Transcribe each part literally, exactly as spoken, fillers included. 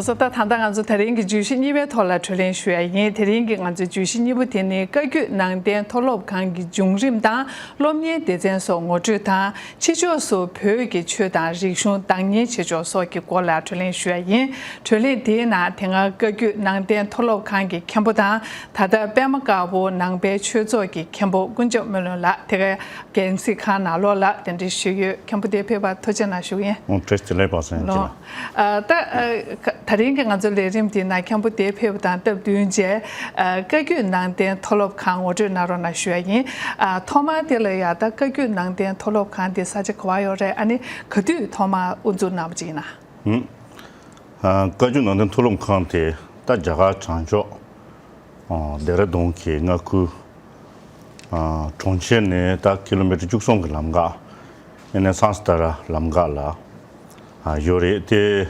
སོ་ད་ད་ལྟ་ང་ཚོ་ད་རིང་གི་བརྗོད་གཞི་གཉིས་པའི་ཐོག་ལ་གྲོས་གླེང་ཞུ་ཡ་ཡིན། དེ་རིང་གི་ང་ཚོའི་བརྗོད་གཞི་གཉིས་པོ་དེ་ནི་བཀའ་བརྒྱུད་ནང་བསྟན་མཐོ་སློབ་ཁང་གི་བྱུང་རིམ་དང་སློབ་གཉེར་སྡེ་ཚན་སོགས་ངོ་སྤྲོད་དང་། ཕྱི་ཕྱོགས་སུ་བོད་ཀྱི་ཆོས་དང་རིག་གཞུང་བདག་གཉེར་བྱེད་ཕྱོགས་སོགས་ཀྱི་སྐོར་ལ་གྲོས་གླེང་ཞུ་ཡ་ཡིན། གྲོས་གླེང་དེའི་ནང་དེ་སྔ་བཀའ་བརྒྱུད་ནང་བསྟན་མཐོ་སློབ་ཁང་གི་མཁན་པོ་དང་། ད་ལྟ་པད་མ་དཀར་པོ་ནང་པའི་ཆོས་ཚོགས་ཀྱི་མཁན་པོ་ཀུན་ཁྱབ་སྨོན་ལོན་ལགས། དེ་ག་རྒྱལ་སྲིད་ཁང་ནང་ལོགས་ལ་གདན་འདྲེན་ཞུས་ཡོད། མཁན་པོ་འདིར་ཕེབས་པར་ཐུགས་རྗེ་གནང་ཞུ་ཡིན། ཨོ་བཀྲ་ཤིས་བདེ་ལེགས་པ་སངས་རྒྱས་ལགས། ལགས། ཨ་ད་ཨ་ད་རིང་གི་ང་ཚོ་ལས་རིམ་འདི་ནང་མཁན་པོ་འདིར་ཕེབས་པ་དང་སྟབས་བསྟུན་བྱས། ཨ་བཀའ་བརྒྱུད་ནང་བསྟན་མཐོ་སློབ་ཁང་ངོ་སྤྲོད་གནང་རོགས་གནང་ཞུ་ཡ་ཡིན། ཨ་ཐོག་མར་དེ་ལ་ཡ་ད་བཀའ་བརྒྱུད་ནང་བསྟན་མཐོ་སློབ་ཁང་འདི་ས་ཆ་ག་པར་ཡོད་རེད། ཨ་ནི་ག་དུས་ཐོག་མར་དབུ་འཛུགས་གནང་བ་ཅིག་ཡིན་ན། ཧུམ། ཨ་བཀའ་བརྒྱུད་ནང་བསྟན་མཐོ་སློབ་ཁང་དེ་ད་རྒྱ་གར་བྱང་ཕྱོགས་ཨ་ལྡེ་ར་ལྡུན་གྱི་མངའ་ཁུལ་ཨ་གྲོང་ཁྱེར་ནས་ད་ཀི་ལོ་མི་ཊར་བཅུ་གསུམ་གྱི་ལམ་ཁ། ཨ་ནི་སངས་སི་ཏ་ར་ལམ་ཁ་ལ་ཨ་ཡོད་རེད་དེ།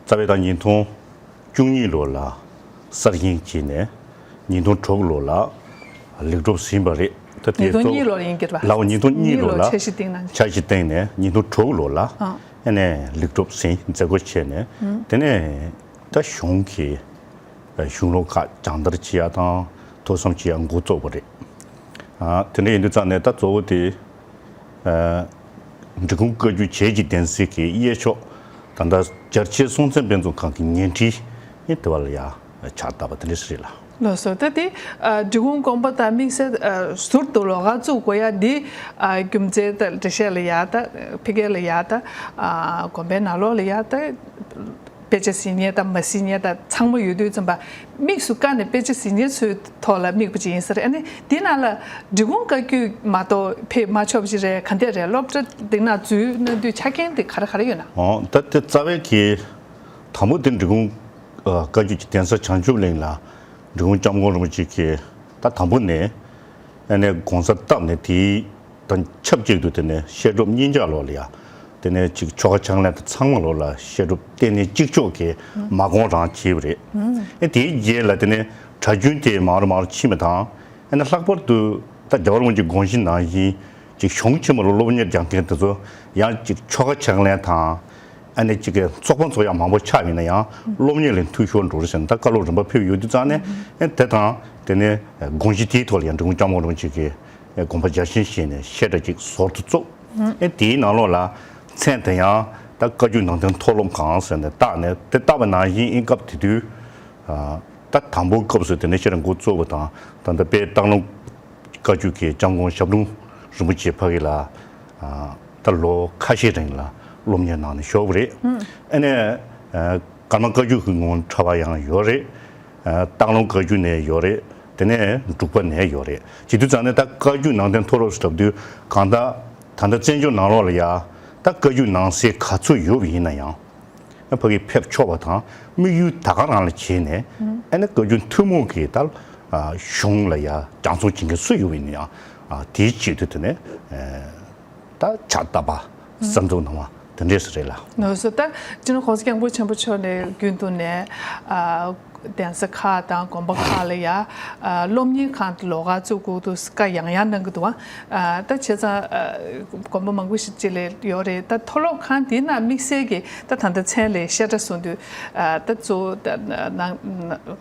རྩ་བའི་ད་ཉིས་སྟོང་བཅུ་གཉིས་ལོ་ལ་གསར་བཞེངས་བྱས་ནས་ཉིས་སྟོང་དྲུག་ལོ་ལ་ལེགས་གྲུབ་ཟིན་པ་རེད། ད་དེ་ཉིས་སྟོང་གཙོ་གཉིས་ལོ་ལ་ཡིན་གྱི་རེད་པ། ལའོ་ཉིས་སྟོང་གཉིས་ལོ་ལ་འཆར་གཞི་བཏིང་གནང་། འཆར་གཞི་བཏིང་ནས་ཉིས་སྟོང་དྲུག་ལོ་ལ་ཨ་ཨ་ནས་ལེགས་གྲུབ་ཟིན་མཛད་སྒོ་བྱས་ནས། ཨུ། དེ་ནས་ད་གཞུང་གི་གཞུང་ལུགས་ཁག་སྦྱང་བརྡར་བྱེད་ཡ་དང་ཐོས་བསམ་བྱེད་ཡ་འགོ་བཙུགས་པ་རེད། ཨ་དེ་འདྲ་ཡིན་དུས་ཙང་ནས་ད་གཙོ་བོ་དེ། ཨ་འབྲི་གུང་བཀའ་བརྒྱུད་བྱེས་ཀྱི་གདན་སའི་གི་གཡས་ཕྱོགས་ད་ལྟ་རྒྱ་ཆེའི་སྲོང་བཙན་དཔེ་མཛོད་ཁང་གི་ཉེ་འཁྲིས་ཨེ་དེ་བ་ལ་ཡ་ཕྱག་བཏབ་པ་དེ་འདྲ་ཞིག་རེད་ལགས། ལགས་སོ། ད་དེ་ཨ་འབྲི་གུང་དགོན་པ་དང་དམིགས་བསལ་ཨ་ཟུར་དུ་ལོགས་ཀ་བཙུགས་དགོས་ཡ་འདི་ཨ་རྒྱུ་མཚན་དང་འགྲེལ་བཤད་ལ་ཡ་ད་ཕ་གི་ལ་ཡ་ད་ཨ་དགོན་པའི་ནང་ལོགས་ལ་ཡ་ད། དཔེ་ཆ་གཟིགས་མཁན་དང་མ་གཟིགས་མཁན་དང་ཚང་མ་ཡོད་དུས་ཙམ་པ། དམིགས་སུ་བཀར་ནས་དཔེ་ཆ་གཟིགས་མཁན་ཚོའི་ཐོག་ལ་དམིགས་པ་ཅིག་ཡིན་ས་རེད། ཨ་ནི་འདི་ནང་ལ་འབྲི་གུང་བཀའ་བརྒྱུད་མ་གཏོགས་ཕེབས་མ་ཆོག་པ་ཅིག་རེད། ག་འདྲས་རེད། སློབ་གྲྭ་འདི་ནང་འཛུལ་གནང་དུས་ཆ་རྐྱེན་དེ་ག་རེ་ག་རེ་ཡོད་ན། ཨོ་ད་དེ་རྩ་བའི་གི་དང་པོ་དེ་འབྲི་གུང་ཨ་བཀའ་བརྒྱུད་ཀྱི་གདན་ས་བྱང་ཆུབ་གླིང་ལ་འབྲི་གུང་སྐྱབས་མགོན་རིན་པོ་ཆེ་གིས་ད་དང་པོ་ནས་ཨ་ནི་དགོངས་ས་བཏབ་ནས་དེའི། དང་ཆབས་ཅིག་ཏུ་དེ་ནས་བཤད་སྒྲུབ་གཉིས་ཆ་ལོགས་ལ་ཡ། དེ་ནས་ཅིག་ཆོ་ག་ཕྱག་ལེན་དང་ཚང་མ་ལོགས་ལ་བཤད་སྒྲུབ་བསྟན་གནས་གཅིག་ལྕོགས་ཀྱི་མ་དགོངས་རང་བྱས་པ་རེད། ཨེ་དེའི་རྗེས་ལ་དེ་ནས་གྲྭ་རྒྱུན་དེ་མང་རུ་མང་རུ་ཕྱིན་པ་དང་། ཨ་ནི་ལྷག་པར་དུ་ད་རྒྱལ་བ་རིན་པོ་ཆེའི་དགོངས་གཞི་ནང་བཞིན་ཅིག་གཞུང་ཆེན་མོ་ལ་སློབ་གཉེར་སྦྱང་མཁན་དེ་ཚོ་ཡང་ཅིག་ཆོ་ག་ཕྱག་ལེན་དང་། ཨ་ནི་གཅིག་གི་ཚོགས་པ་འཚོགས་ཡག་མང་པོ་ཆགས་ཡིན་ན་ཡང་སློབ་གཉེར་ལ་འཐུས་ཤོར་འགྲོ་རེད་ཟེར་ནས་ད་བཀའ་སློབ་རིམ་པ་ཕེབས་ཡོད་དུས་ཙང་ནས་ཨེ་དེ་དང་དེ་ནས་དགོངས་གཞི་དེའི་ཐོག་ལ་ཡང་འབྲི་གུང་སྐྱབས་མགོན་རིན་པོ་ཆེ་གིས་དགོངས་པ་རྒྱ་ཆེན་བཞེས་ནས་བཤད་གྲྭ་གཅིག་ཟུར་དུ་བཙུགས། ཨེ་དེའི་ནང་ལོགས་ལ་མཚན་དེ་ཡང་ད་བཀའ་བརྒྱུད་ནང་བསྟན་མཐོ་སློབ་ཁང་ཟེར་ནས་བཏགས་ནས་དེ་བཏགས་པ་ནང་བཞིན་ཨིན་སྐབས་དེ་དུས། ད་དང་པོའི་སྐབས་སུ་དེ་ནས་བཤད་གྲྭ་འགོ་བཙུགས་པ་དང་ད་ལྟ་དཔལ་སྟག་ལུང་བཀའ་བརྒྱུད་ཀྱི་སྐྱབས་མགོན་ཞབས་དྲུང་རིན་པོ་ཆེ་ཕ་གི་ལ་ད་ལོ་ཁ་ཤས་རིང་ལ་སློབ་གཉེར་གནང་ནས་བཞུགས་པ་རེད། ཨ་ནས་ཀརྨ་བཀའ་བརྒྱུད་ཀྱི་ངོ་བོ་འཁྲབ་པ་ཡང་ཡོད་རེད། སྟག་ལུང་བཀའ་བརྒྱུད་ནས་ཡོད་རེད། དེ་ནས་འབྲུག་པ་ནས་ཡོད་རེད། བྱེད་དུས་ཙང་ནས་ད་བཀའ་བརྒྱུད་ནང་བསྟན་མཐོ་སློབ་ཟེར་དུས་གང་ལྟར་ད་ལྟ་བཙན་བྱོལ་ནང་ལོགས་ལ་ཡ་ད་བཀའ་བརྒྱུད་ནང་གསེས་ག་ཚོད་ཡོད་པ་ཡིན་ན་ཡང་། ཕ་གི་ཕེབས་ཆོག་པ་དང་དམིགས་ཡུལ་ད་ག་རང་ལ་བྱས་ནས་ཨ་ནི་བཀའ་བརྒྱུད་ཐུན་མོང་གི་ད་གཞུང་ལ་ཡ་སྦྱང་བརྩོན་བྱེད་མཁན་སུ་ཡོད་པ་ཡིན་ན་ཡང་དེའི་ཆེད་དུ་དེ་ནས་ད་ཕྱག་བཏབ་པ་གསར་འཛུགས་གནང་བ་དེ་འདྲས་སུ་རེད་ལ། ནོར་སོ་ད་སྤྱི་ནོར་༸གོང་ས་༸སྐྱབས་མགོན་ཆེན་པོ་མཆོག་ནས་རྒྱུན་དུ་ནས་གདན་ས་ཁག་དང་དགོན་པ་ཁག་ལ་ཡ་སློབ་གཉེར་ཁང་ལོགས་ཀ་བཙུགས་དགོས་འདུག་བཀའ་ཡང་ཡང་གནང་གི་འདུག་ད་བྱས་ཙང་དགོན་པ་མང་པོ་ཞིག་ཅིག་ལ་ཡོད་རེད། ད་མཐོ་སློབ་ཁང་དེའི་ནང་དམིགས་བསལ་གྱི་ད་ད་ལྟ་མཚན་ལས་བཤད་གྲྭ་གསུངས་དུས་ད་གཙོ་བོ་ནང་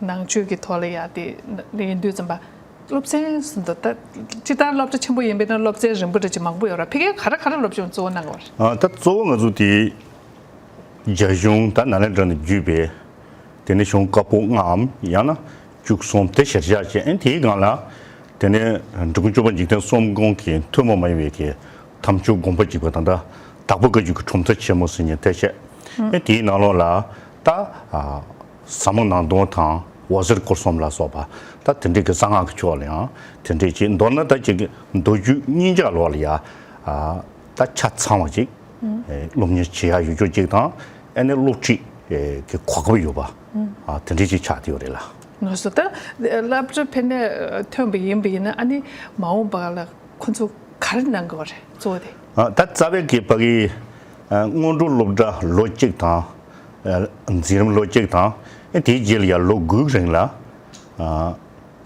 ནང་ཆོས་ཀྱི་ཐོག་ལ་ཡ་དེ་ཡིན་དུས་ཙམ་པ། སློབ་ཚན་སུ་འདུག་ད་སྤྱིར་བཏང་སློབ་གྲྭ་ཆེན་པོ་ཡིན་པས་ན་སློབ་ཚན་རིམ་པ་འདྲ་ཅིག་མང་པོ་ཡོད་ར། ཕ་གིར་ག་རེ་ག་རེ་སློབ་སྦྱོང་གཙོ་བོ་གནང་གི་ཡོད་རེད། ཨ་ད་གཙོ་བོ་ང་ཚོ་དེ་རྒྱ་གཞུང་ད་ནཱ་ལེནྡྲ་ནས་བརྒྱུད་པའི་དེ་ནས་གཞུང་བཀའ་པོད་ལྔའམ་ཡང་ན་བཅུ་གསུམ་དེ་གཞིར་བཞག་བྱས། ཨེ་དེའི་སྒང་ལ་དེ་ནས་འབྲི་གུང་སྐྱོབ་པ་འཇིག་རྟེན་གསུམ་མགོན་གྱི་ཐུན་མོང་མ་ཡིན་པའི་གི་དམ་ཆོས་དགོངས་པ་འཇིགས་པ་དང་ད་དྭགས་པོ་བཀའ་བརྒྱུད་ཀྱི་གྲུབ་མཐའ་ཆེན་མོ་ཟེར་མཁན་དེ་བཤད། ཨེ་དེའི་ནང་ལོགས་ལ་ད་ཨ་ཟབ་མོ་སྣང་སྟོང་དང་འོད་ཟེར་སྐོར་གསུམ་ལ་སོགས་པ་ད་དེ་འདྲའི་གི་གསང་སྔགས་ཀྱི་ཕྱོགས་ལ་ཡང་དེ་འདྲའི་ཅིག་མདོར་ན་ད་ཅིག་མདོ་རྒྱུད་གཉིས་ཆ་ལོགས་ལ་ཡ་ཨ་ད་ཆ་ཚང་བ་ཅིག་ཨེ་སློབ་གཉེར་བྱེད་ཡ་ཡོད་རྒྱུ་ཅིག་དང་། ཨེ་ནས་སློབ་ཁྲིད་ཨེ་གི་གོ་སྐབས་ཡོད་པ་ཨ་དེ་འདྲའི་ཅིག་ཆགས་བསྡད་ཡོད་རེད་ལ། ལགས་སོ། ད་སློབ་གྲྭ་ཕེབས་ནས་ཐོན་པ་ཡིན་པ་ཡིན་ན་ཨ་ནི་མ་འོངས་པ་ལ་ཁོ་ཚོ་ག་རེ་གནང་དགོས་པ་རེད་གཙོ་བོ་དེ། ཨ་ད་རྩ་བའི་གི་ཕ་གི་ཨ་སྔོན་འགྲོ་སློབ་གྲྭ་ལོ་གཅིག་དང་ཨ་འཛིན་རིམ་ལོ་གཅིག་དང་ཨེ་དེའི་རྗེས་ལ་ཡ་ལོ་དགུའི་རིང་ལ་ཨ་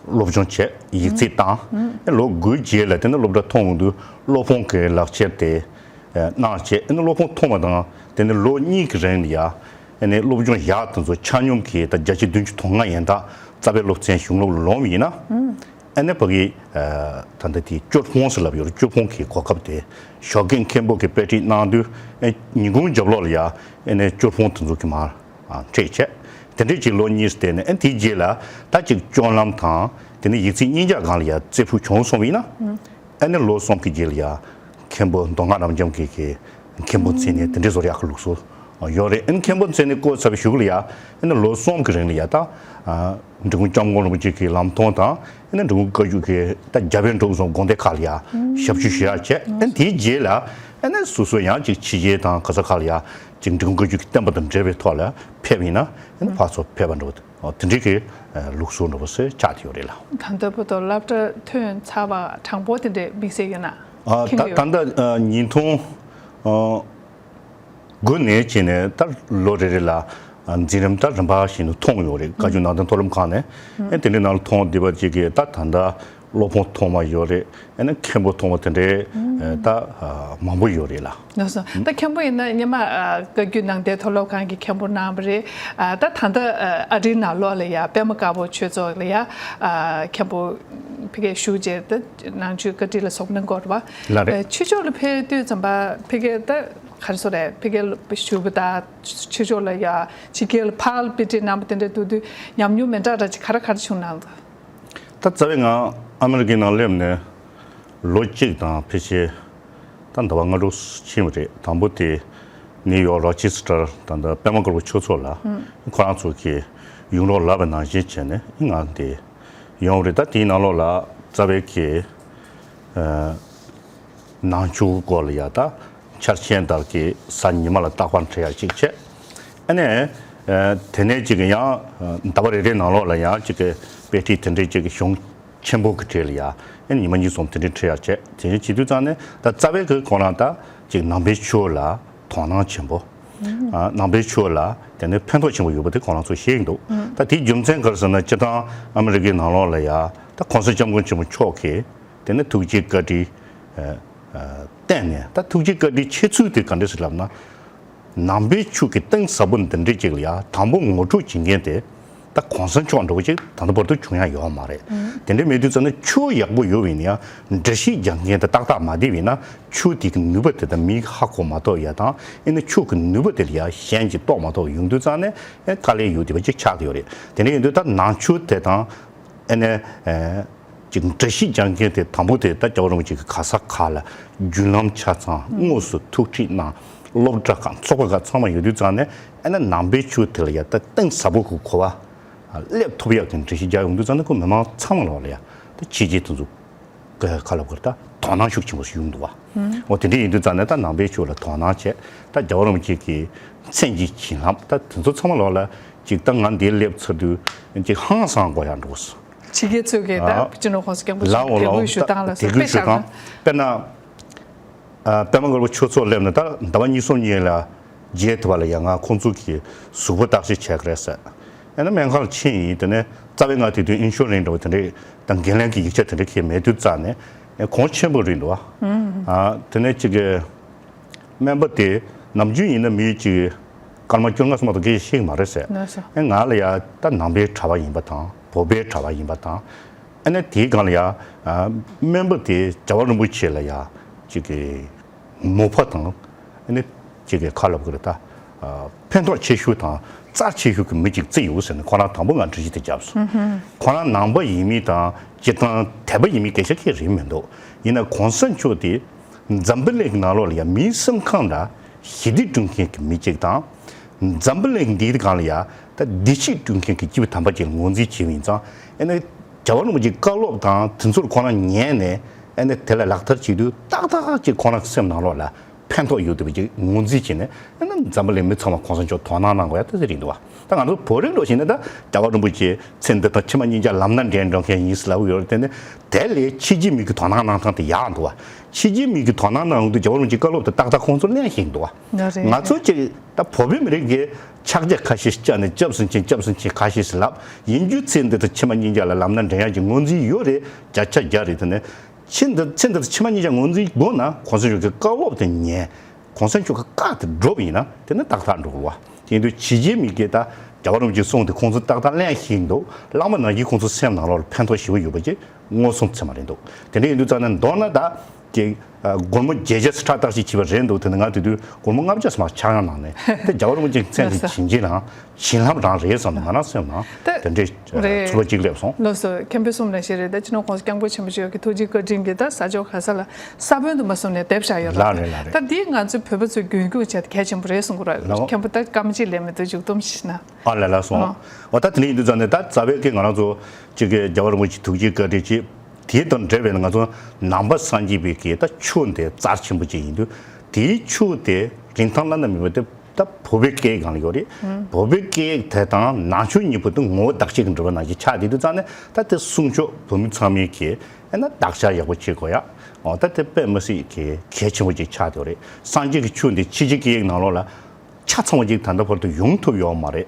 སློབ་སྦྱོང་བྱས། ཡིག་ཚད་བཏང་། ཨེ་ལོ་དགུའི་རྗེས་ལ་དེ་ནས་སློབ་གྲྭ་ཐོན་འོང་དུས་སློབ་དཔོན་གྱི་ལག་ཁྱེར་དེ་ཨེ་གནང་བྱས། ཨེ་ནས་སློབ་དཔོན་ཐོན་པ་དང་དེ་ནས་ལོ་གཉིས་ཀྱི་རིང་ལ་ཡ་ ཨ་ནི་སློབ་སྦྱོང་ཡག་དེ་ཚོ་ཆ་སྙོམས་ཀྱིས་ད་བརྒྱ་ཆ་བདུན་ཅུ་དོན་ལྔ་ཡན་དག་རྩ་བའི་སློབ་ཚན་གཞུང་སློབ་ལ་ལོངས་ཡིན་ན། ཨ་ནི་ཕ་གི་ད་ལྟ་དེ་བཅུ་ཕོང་ཟེར་ལབ་ཡོད་རེད། བཅུ་ཕོང་གི་གོ་སྐབས་དེ་ཞོགས་ཀས་མཁན་པོ་གི་དཔེ་ཁྲིད་གནང་དུས་ཨ་ཉིན་གུང་རྒྱབ་ལོགས་ལ་ཡ་ཨ་ནི་བཅུ་ཕོང་དེ་ཚོ་གི་མར་ཁྲིད་བྱས། དེ་འདྲས་ཅིག་ལོ་གཉིས་བསྡད་ནས་ཨ་དེའི་རྗེས་ལ་ད་ཅིག་སྤྱོད་ལམ་དང་དེ་ནས་ཡིག་ཚིག་གཉིས་ཀ་སྒང་ལ་ཡ་རྩེ་ཕུད་བྱུང་སོང་བ་ཡིན་ན། ཨ་ནི་ལོ་གསུམ་གྱི་རྗེས་ལ་ཡ་མཁན་པོ་མདོ་སྔགས་རབ་འབྱམས་ཀྱི་གི་མཁན་པོ་མཚན་གནས་དེ་འདྲས་བཟོ་ཡག་གི་ལུགས་སྲོལ་ཡོད་རེད། ཨ་ནི་མཁན་པོ་མཚན་གནས་བསྐོས་ཚར་བའི་གཞུག་ལ་ཡ་ཨ་ནི་ལོ་གསུམ་གྱི་རིང་ལ་ཡ་ད་འབྲི་གུང་སྐྱབས་མགོན་རིན་པོ་ཆེ་གི་ལམ་ཐོང་དང་ཨ་ནི་འབྲི་གུང་བཀའ་བརྒྱུད་ཀྱི་ད་རྒྱ་བལ་འབྲུག་གསུམ་དགོན་སྡེ་ཁག་ལ་ཡ་ཞབས་ཞུ་ཞུ་ཡག་བྱས། ཨ་ནི་དེའི་རྗེས་ལ་ཨ་ནི་སོ་སོ་ཡང་ཅིག་ཕྱི་རྒྱལ་དང་ག་ས་ག་ལ་ཡ་ཅིག་འབྲི་གུང་བཀའ་བརྒྱུད་ཀྱི་བསྟན་པ་དང་འབྲེལ་བའི་ཐོག་ལ་ཕེབས་ཡིན་ན་ཨ་ནི་ཕར་ཚུར་ཕེབས་པ་འདྲ་བོ། ཨོ་དེ་འདྲའི་གི་ལུགས་སྲོལ་འདྲ་བོ་ཟེར་ཆགས་བསྡད་ཡོད་རེད་ལ། ད་ལྟ་བར་དུ་སློབ་གྲྭ་ཐོན་ཚར་བ་གྲངས་འབོར་དེ་འདྲའི་དམིགས་བསལ་ཡོད་ན། ཨ་ད་མཁྱེན་གྱི་ད་ཡོད། ལྟ་ཨ་ཉིས་སྟོང་ཨ་དགུ་ནས་བྱས་ནས་ད་ལོ་རེ་རེ་ལ་ཨ་འཛིན་རིམ་ད་རིམ་པ་བཞིན་དུ་ཐོན་ཡོད་རེད། བཀའ་བརྒྱུད་ནང་བསྟན་མཐོ་རིམ་ཁག་ནས་ཨ་དེ་འདྲའི་ནང་ལ་ཐོན་བསྡད་པ་ཅིག་གིས་ད་ད་ལྟ་སློབ་དཔོན་ཐོག་མ་ཡོད་རེད། ཨ་ནི་མཁན་པོ་ཐོག་མ་དེ་འདྲའི་ཨ་ད་ཨ་མང་པོ་ཡོད་རེད་ལ། ལགས་སོ། ད་མཁན་པོ་ཡིན་ན་སྔོན་མ་ཨ་བཀའ་བརྒྱུད་ནང་བསྟན་མཐོ་སློབ་ཁང་གི་མཁན་པོ་གནང་བ་རེད། ཨ་ད་ད་ལྟ་ཨ་ཨ་རིའི་ནང་ལོགས་ལ་ཡ་པད་མ་དཀར་པོ་ཆོས་ཚོགས་ལ་ཡ་ཨ་མཁན་པོ་ཕ་གིར་བཞུགས་བྱས་ད་ནང་ཆོས་བཀའ་ཁྲིད་ལ་གསུངས་གནང་གི་ཡོད་རེད་པ། ལགས་རེད། ཨ་ཆོས་ཕྱོགས་ལ་ཕེབས་དུས་ཙམ་པ་ཕ་གིར་ད་ག་རེ་ཟེར་རེད། ཕ་གིར་བཞུགས་པ་དང་ཆོས་ཕྱོགས་ལ་ཡ་ཕྱི་རྒྱལ་ལ་ཕར་དཔེ་ཁྲིད་གནང་བ་དེ་འདྲ་འདུག་དུས་ཉམས་མྱོང་མི་འདྲ་འདྲ་ཅིག་ག་རེ་ག་རེ་བྱུང་གནང་འདུག་ད་རྩ་བའི་ང་ཨ་མི་རི་ཀའི་ནང་སླེབས་ནས་ལོ་གཅིག་དང་ཕལ་ཆེར་ད་ཟླ་བ་ལྔ་དྲུག་ཕྱིན་པ་རེད། དང་པོ་དེ་ནིའུ་ཡོག་རོ་ཆི་སི་ཊར་ད་ལྟ་པད་མ་དཀར་པོ་ཆོས་ཚོགས་ལ་ཁོ་རང་ཚོ་གིས་ཡོང་རོགས་ལབ་པ་ནང་བཞིན་བྱས་ནས་ང་འདི་ཡོང་རེད། ད་དེའི་ནང་ལོགས་ལ་རྩ་བའི་གི་ཨ་ནང་ཆོས་སྐོར་ལ་ཡ་ད་འཆར་ཅན་ལྟར་གྱི་གཟའ་ཉི་མ་ལ་རྟག་པར་འཕྲད་ཡ་གཅིག་བྱས། ཨ་ནས་ཨ་དེ་ནས་གཅིག་གི་ཡང་ཨ་ཟླ་བ་རེ་རེའི་ནང་ལོགས་ལ་ཡང་གཅིག་གི་དཔེ་ཁྲིད་དེ་འདྲའི་གཅིག་གི་གཞུང་ཆེན་པོ་གི་གྲས་ལ་ཡ་ཨ་ནི་ཉི་མ་གཉིས་གསུམ་དེ་འདྲའི་འཕྲད་ཡ་བྱས། དེ་འདྲ་བྱེད་དུས་ཙང་ནས་ད་རྩ་བའི་གི་ཁོ་རང་ད་གཅིག་ནང་པའི་ཆོས་ལ་དོ་སྣང་ཆེན་པོ། ཨ་ནང་པའི་ཆོས་ལ་དེ་ནས་ཕན་ཐོགས་ཆེན་པོ་ཡོད་པ་དེ་ཁོ་རང་ཚོས་ཤེས་ཀྱི་འདུག་ད་དེའི་རྒྱུ་མཚན་ག་རེ་ཟེར་ན་སྤྱིར་བཏང་ཨ་མི་རི་ཀའི་ནང་ལོགས་ལ་ཡ་ད་གོང་ས་སྐྱབས་མགོན་ཆེན་པོ་མཆོག་གིས་དེ་ནས་ཐུགས་རྗེ་བཀའ་དྲིན་ཨ་ཨ་བསྟན་ནས། ད་ཐུགས་རྗེ་བཀའ་དྲིན་ཆེ་ཚུལ་དེ་ག་འདྲས་སེ་ལབ་ན། ནང་པའི་ཆོས་ཀྱི་གཏིང་ཟབ་པོ་འདི་འདྲས་ཅིག་ལ་ཡ་དང་པོ་ངོ་སྤྲོད་བྱེད་མཁན་དེ་ད་གོང་ས་མཆོག་འདྲ་བོ་ཅིག་ད་ལྟ་བར་དུ་བྱུང་ཡ་ཡོད་མ་རེད། དེ་འདྲས་མེད་དུས་ཙང་ནས་ཆོས་ཡག་པོ་ཡོད་པ་ཡིན་ན་ཡང་འགྲེལ་བཤད་རྒྱག་མཁན་དེ་ཏག་ཏག་མ་བསྡད་པ་ཡིན་ན་ཆོས་དེ་གི་ནུས་པ་དེ་དང་མིས་ཧ་གོ་མ་ཐུབ་ཡ་དང་ཨེ་ནས་ཆོས་ཀྱི་ནུས་པ་དེ་ལ་ཡ་གཞན་གྱིས་རྟོགས་མ་ཐུབ་ཡོང་དུས་ཙང་ནས་ཨེ་དཀའ་ལས་ཡོད་བསྡད་པ་ཅིག་ཆགས་བསྡད་ཡོད་རེད། དེ་འདྲས་ཡིན་དུས་ད་ནང་ཆོས་དེ་དང་ཨེ་ནས་ཨེ། ཅིག་འགྲེལ་བཤད་རྒྱག་མཁན་དེ་དང་པོ་དེ་ད་རྒྱལ་བ་རིན་པོ་ཆེ་གི་ག་ས་ག་ལ་བརྒྱུད་ལམ་ཆ་ཚང་དངོས་སུ་ཐུགས་ཁྲིད་གནང་། སློབ་གྲྭ་ཁག་ཚོགས་པ་ཁག་ཚང་མ་ཡོད་དུས་ཙང་ནས་ཨ་ནི་ནང་པའི་ཆོས་དེ་ལ་ཡ་ད་གཏིང་ཟབ་པོ་གི་གོ་བ་སླེབས་ཐུབ་ཡག་གི་འགྲེལ་བཤད་རྒྱག་ཡོང་དུས་ཙང་ནས་ཁོ་མི་མང་ཚང་མ་ལ་བ་ལ་ཡ་ད་ཕྱི་རྒྱལ་དེ་ཚོ་ག་ལབ་དགོས་རེད། ད་དོ་སྣང་ཤུགས་ཆེན་པོ་ཞིག་ཡོང་འདུག་བ། འོ་དེ་འདྲ་ཡིན་དུས་ཙང་ནས་ད་ནང་པའི་ཆོས་ལ་དོ་སྣང་བྱས། ད་རྒྱལ་བ་རིན་པོ་ཆེ་གི་མཚན་གྱི་བྱིན་རླབས་ད་དེ་ཚོ་ཚང་མ་ལ་བ་ལ་ཅིག་ད་ང་འདིར་སླེབས་ཚར་དུས་ཅིག་ཧང་སང་དགོས་ཡག་འགྲོ་སོང་། ཕྱི་རྒྱལ་ཚོས་ཀྱིས་ད་ཨ་སྤྱི་ནོར་༸གོང་ས་༸སྐྱབས་མགོན་ལའོ་ཆེན་པོ་ལའོ་དད་གུས་ཞུ་སྟངས་ལ་དད་གུས་ཞུ་སྟངས། དཔེར་ན། ཨ་པད་མ་དཀར་པོ་ཆོས་ཚོགས་སླེབས་ནས་ད་ཟླ་བ་གཉིས་གསུམ་གཉིས་ལ་མཇལ་ཐུབ་པ་ལ་ཡ་ང་ཁོང་ཚོ་གི་གཟུགས་པོ་བརྟག་དཔྱད་བྱས་ཀྱི་རེད་ཟེར། ཡང་ན་སྨན་ཁང་ལ་ཕྱིན་ཡིན། དེ་ནས་རྩ་བའི་ང་དེ་དུས་ཨིན་ཤུ་རན་སི་འདྲ་བོ་དེ་འདྲས་དང་འགན་ལེན་གྱི་ཡིག་ཆ་དེ་འདྲས་ཁྱེར་མེད་དུས་ཙང་ནས་གོང་ཆེན་པོ་རེད་འདུག་བ། ཨ་དེ་ནས་ཅིག་གི་སྨན་པ་དེ་ནམ་རྒྱུན་ཡིན་ན་མི་གཅིག་སྐར་མ་བཅོ་ལྔ་སོང་མ་གཏོགས་སྐད་ཆ་བཤད་ཀྱི་མ་རེད་ཟེར། ལགས་སོ། ཨེ་ང་ལ་ཡ་ད་ནང་པའི་གྲྭ་པ་ཡིན་པ་དང་བོད་པའི་གྲྭ་པ་ཡིན་པ་དང་། ཨ་ནི་དེའི་སྒང་ལ་ཡ་ཨ་སྨན་པ་དེ་རྒྱལ་བ་རིན་པོ་ཆེ་ལ་ཡ་གཅིག་གི་མོས་པ་དང་ཨ་ནི་གཅིག་གི་ཁ་ལབ་དགོས་རེད་ད། ཨ་ཕན་ཐོགས་ཆེ་ཤོས་དང་རྩ་ཆེ་ཤོས་ཀྱི་མི་གཅིག་བརྩི་ཡོད་ཟེར་ནས་ཁོ་རང་དང་པོ་ང་འགྲེལ་བཤད་དེ་བརྒྱབ་སོང་། ཁོ་རང་ནང་པ་ཡིན་མིན་དང་སྤྱིར་བཏང་དད་པ་ཡིན་མིན་སྐད་ཆ་གང་ཡང་རེད་མི་འདུག་ཡིན་ན་གོང་ས་མཆོག་དེ་འཛམ་བུ་གླིང་གི་ནང་ལོགས་ལ་ཡ་མིའི་སེམས་ཁམས་ལ་ཞི་བདེ་བསྐྲུན་མཁན་གྱི་མི་གཅིག་དང་། འཛམ་བུ་གླིང་འདིའི་སྒང་ལ་ཡ་ད་བདེ་སྐྱིད་བསྐྲུན་མཁན་གྱི་སྐྱེས་བུ་དམ་པ་ཅིག་ལ་ངོས་འཛིན་བྱས་པ་ཡིན་ཙང་། ཨ་ནི་རྒྱལ་བ་རིན་པོ་ཆེའི་བཀའ་སློབ་དང་དེ་ཚོར་ཁོ་རང་ཉན་ནས་ཨ་ནི་དེ་ལ་ལག་བསྟར་བྱེད་དུས་ཏག་ཏག་ཅིག་ཁོ་རང་སེམས་ནང་ལོགས་ལ་ཕན་ཐོགས་ཡོད་བསྡད་པ་ཅིག་ངོས་འཛིན་བྱས་ནས། ཨ་ནི་འཛམ་བུ་གླིང་མི་ཚང་མ་གོང་ས་མཆོག་དོ་སྣང་གནང་དགོས་ཡ་དེ་རེད་འདུག་བ། ད་ང་ཚོ་བོད་རིགས་འདྲ་བོ་ཞིག་ནས་ད་རྒྱལ་བ་རིན་པོ་ཆེ་ཚེ་འདི་དང་ཕྱི་མ་གཉིས་ཀ་ལམ་སྣ་འདྲེན་འགྲོ་མཁན་ཡིན་ཟེར་ལབ་ཡོད་རེད་དེ། ནི་དེ་ལས་ཕྱི་རྒྱལ་མི་གི་དོ་སྣང་གནང་སྟངས་དེ་ཡག་འདུག་བ། ཕྱི་རྒྱལ་མི་གི་དོ་སྣང་གནང་དུས་རྒྱལ་བ་རིན་པོ་ཆེའི་བཀའ་སློབ་དེ་ཏག་ཏག་ཁོང་ཚོ་ལེན་ཤེས་འདུག་བ། ང་རེད། ང་ཚོ་ཅིག་ད་བོད་པའི་མི་རིགས་ཀྱི་ཕྱག་རྒྱ་ཁ་ཤས་བཅག་ནས་སྐྱབས་སུ་མཆི་སྐྱབས་སུ་མཆི་ཁ་ཤས་ལབ་ཡིན་རྒྱུ། ཚེ་འདི་དང་ཕྱི་མ་གཉིས་ཀ་ལ་ལམ་སྣ་འདྲེན་ཡག་གི་ངོས་འཛིན་ཡོད་རེད། བརྒྱ་ཆ་བརྒྱ་རེད། དེ་ནས་ཕྱི་འདི་ཚེ་འདི་དང་ཕྱི་མ་གཉིས་ཀ་ངོས་འཛིན་དགོས་ན་གོང་ས་མཆོག་གི་བཀའ་སློབ་དེ་ཉན། གོང་ས་མཆོག་གི་བཀའ་དེ་སྒྲུབ་ཡིན་ན་དེ་ནི་ཏག་ཏག་འགྲོ་གི་རེད་བ། ཡིན་དུས་ཕྱི་རྒྱལ་མི་སྐད་ད་རྒྱལ་བ་རིན་པོ་ཆེའི་གསུང་དེ་ཁོང་ཚོ་ཏག་ཏག་ལན་ཤེས་འདུག་བླ་མ་ནང་བཞིན་ཁོང་ཚོ་སེམས་ནང་ལོགས་ལ་ཕན་ཐོགས་ཞེ་པོ་ཡོད་པ་ཅིག་མངོན་སུམ་ཚད་མ་རེད་འདུག་དེ་འདྲ་ཡིན་དུས་ཙང་ནས་མདོར་ན་ད་ཀྱི་སྒོར་མོ་བརྒྱད་བརྒྱ་ཁྲག་ཐག་ཞིག་བྱས་པ་རེད་འདུག་དེ་ནི་ང་དེ་དུས་སྒོར་མོ་ལྔ་བརྒྱ་ཙམ་ཕྱག་ཡང་གནང་ནས་དེ་རྒྱལ་བ་རིན་པོ་ཆེ་མཚན་ཞིག་བྱིན་གྱིས་ལ་བྱིན་རླབས་རང་རེད་བསམ་ནས་ང་རང་སེམས་ནང་དེ་འདྲའི་ཚོར་བ་ཅིག་སླེབས་སོང་། ལགས་སོ། མཁན་པོའི་གསུང་ལ་ཞེས་རེད། ད་ཅི་ནོ་གོང་ས་སྐྱབས་མགོན་ཆེན་པོ་མཆོག་གི་ཐུགས་རྗེ་བཀའ་དྲིན་གྱིས་ད་ས་ཕྱོགས་ག་ས་ལ་ས་བོན་དུ་མ་སོང་ནས་འདེབས་བཞག་ཡོད་ལ་རེད་ལ་རེད། ད་འདིས་ང་ཚོའི་བོད་པ་ཚོའི་རྒྱུན་སྐྱོང་བྱས་ཏེ་གལ་ཆེན་པོ་རེད་གསུང་གི་རེད། མཁན་པོ་ད་སྐར་མ་གཅིག་ལས་མི་འདུག་མཇུག་སྡོམ་ཞིག་ན། ཨ་ལ་ལ་སོང་། འོ་ད་དེ་ནས་ཡིན་དུས་ཙང་ནས་ད་རྩ་བའི་གི་ང་རང་ཚོ་གཅིག་གི་རྒྱལ་བ་རིན་པོ་ཆེ་ཐུགས་རྗེ་བཀའ་དྲིན་གྱིས་དེ་དང་འབྲེལ་བའི་ང་ཚོ་ནང་པ་སངས་རྒྱས་པའི་གི་ད་ཆོས་འདི་རྩ་ཆེན་པོ་ཅིག་ཡིན་དུས་དེའི་ཆོས་དེ་རིན་ཐང་བླ་ན་མེད་པ་དེ་ད་བོད་པའི་སྐད་ཡིག་སྒང་ལ་ཡོད་རེད། བོད་པའི་སྐད་ཡིག་དེ་དང་ནང་ཆོས་གཉིས་པོ་དེ་ངོ་བོ་བདག་གཅིག་གི་འབྲེལ་བ་ནང་བཞིན་ཆགས་བསྡད་དུས་ཙང་ནས་ད་དེ་གསུང་ཆོས་བོད་མི་ཚང་མའི་གི་ཨེ་ན་བདག་ཆ་ཡག་པོ་བྱེད་དགོས་ཡ། འོ་ད་དེ་དཔེ་མི་སྲིད་གི་གལ་ཆེན་པོ་ཅིག་ཆགས་བསྡད་ཡོད་རེད། སངས་རྒྱས་ཀྱི་ཆོས་འདི་ཕྱི་རྒྱལ་སྐད་ཡིག་ནང་ལོགས་ལ་ཆ་ཚང་བ་ཅིག་ད་ལྟ་བར་དུ་ཡོང་ཐུབ་ཡོད་མ་རེད།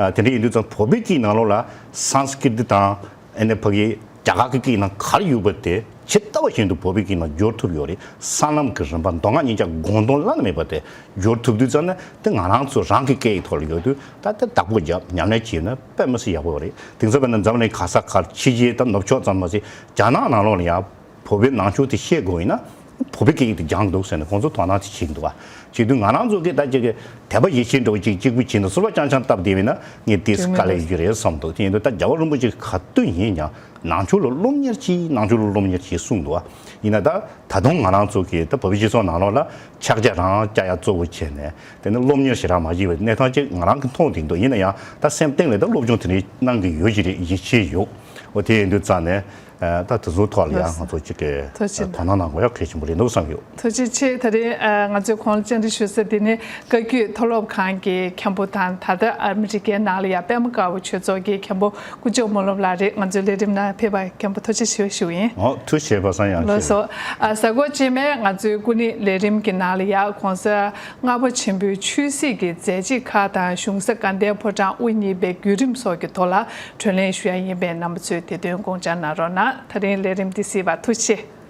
ཨ་དེ་འདྲ་ཡིན་དུས་ཙང་བོད་པའི་སྐད་ཡིག་ནང་ལོགས་ལ་སཾ་སྐྲྀ་ཏ་དང་ཨ་ནི་ཕ་གི་རྒྱ་གར་གྱི་སྐད་ཡིག་ནང་ག་རེ་ཡོད་པ་དེ་ཇི་ལྟ་བ་བཞིན་དུ་བོད་པའི་སྐད་ཡིག་ནང་སྦྱོར་ཐུབ་ཡོད་རེད། སྲང་ལམ་གྱི་རིམ་པ་མདོ་སྔགས་གཉིས་ཆ་དགོངས་དོན་བླ་ན་མེད་པ་དེ་སྦྱོར་ཐུབ་དུས་ཙང་ནས་དེ་ང་རང་ཚོ་རང་གི་སྐད་ཡིག་ཐོག་ལ་ཡོད་དུས་ད་དེ་བདག་པོ་རྒྱབ་ཉམས་ལེན་བྱས་ན་དཔེ་མི་སྲིད་ཡག་པོ་ཡོད་རེད། དེང་སང་བས་ན་འཛམ་གླིང་ག་ས་ག་ཕྱི་རྒྱལ་དང་ནུབ་ཕྱོགས་ཙམ་མ་ཟད་རྒྱ་ནག་ནང་ལོགས་ལ་ཡང་བོད་པའི་ནང་ཆོས་དེ་ཤེས་དགོས་ཡིན་ན་བོད་པའི་སྐད་ཡིག་དེ་སྦྱངས་འདུག་ཟེར་ནས་ཁོང་ཚོ་དོ་སྣང་དེ་བྱེད་ཀྱི་འདུག་བ། བྱེད་དུས་ང་རང་ཚོ་གིས་ད་ཅིག་གི་དད་པ་ཡིད་ཆེས་འདྲ་བོ་ཅིག་གཅིག་པུ་བྱེད་ན་ཟུར་པ་རྐྱང་རྐྱང་བཏབ་བསྡད་པས་ན་ངས་དེ་དཀའ་ལས་ཡོད་ཀྱི་རེད་བསམ་འདུག་དེ་ཡིན་དུས་ད་རྒྱལ་བ་རིན་པོ་ཆེ་ག་དུས་ཡིན་ཀྱང་ནང་ཆོས་ལ་སློབ་གཉེར་གྱིས་ནང་ཆོས་ལ་སློབ་གཉེར་གྱིས་གསུངས་འདུག་བ། ཡིན་ན་ད་ད་དུང་ང་རང་ཚོ་གིས་ད་བོད་པའི་སྤྱི་ཚོགས་ནང་ལོགས་ལ་ཕྱག་རྒྱ་རང་རྒྱ་ཡ་གཙོ་བོ་བྱས་ནས་དེ་ནི་སློབ་གཉེར་ཞེ་དྲག་མ་བྱས་པའི་གནས་སྟངས་ཅིག་ང་རང་གིས་མཐོང་བསྡད་འདུག་ཡིན་ན་ཡང་ད་སེམས་གཏིང་ལ་ད་སློབ་སྦྱོང་དེ་འདྲའི་གནང་གི་ཡོད་ཀྱི་རེད། ཡིད་ཆེས་ཡོད། འོ་དེ་ཡིན་དུས་ཙང་ནས། ད་དེ་ཚོའི་ཐོག་ལ་ཡང་ང་ཚོ་གཅིག་གི་ཐུགས་རྗེ་ཆེ། དོ་སྣང་གནང་དགོས་ཡག་གལ་ཆེན་པོ་རེད་འདུག་བསམ་ཡོད། ཐུགས་རྗེ་ཆེ། ད་རེས་ང་ཚོས་ཁོང་ལ་བཅར་འདྲི་ཞུ་ས་འདི་ནི་བཀའ་བརྒྱུད་མཐོ་སློབ་ཁང་གི་མཁན་པོ་དང་ད་ལྟ་ཨ་མི་རི་ཀའི་ནང་ལ་ཡང་པད་མ་དཀར་པོ་ཆོས་ཚོགས་ཀྱི་མཁན་པོ་དཀོན་མཆོག་སྨོན་སློབ་ལགས་རེད། ང་ཚོའི་ལས་རིམ་ནང་ཕེབས་པར་མཁན་པོ་ཐུགས་རྗེ་ཆེ་ཞུ་ཡིན། ཨོ་ཐུགས་རྗེ་ཆེ། པ་སངས་ཡང་ལགས་སོ། ཨ་གཟའ་འཁོར་རྗེས་མའི་ང་ཚོའི་སྐུ་ཉིད་ལས་རིམ་གྱི་ནང་ལ་ཡང་གོང་ས་ལྔ་པ་ཆེན་པོའི་ཆོས་སྲིད་ཀྱི་མཛད་རྗེས་ཁག་དང་གཞུང་ས་དགའ་ལྡན་ཕོ་བྲང་དབུ་བརྙེས་པའི་བརྒྱུད་རིམ་སོགས་ཀྱི་ཐོག་ལ་གྲོས་གླེང་ཞུ་ཡ་ཡིན་པས་རྣམ་པ་ཚོས་དེ་དོན་དགོངས་འཇགས་གནང་རོགས་གནང་། ད་རིང་ལས་རིམ་འདི་གཟིགས་པར་ཐུགས་རྗེ་ཆེ།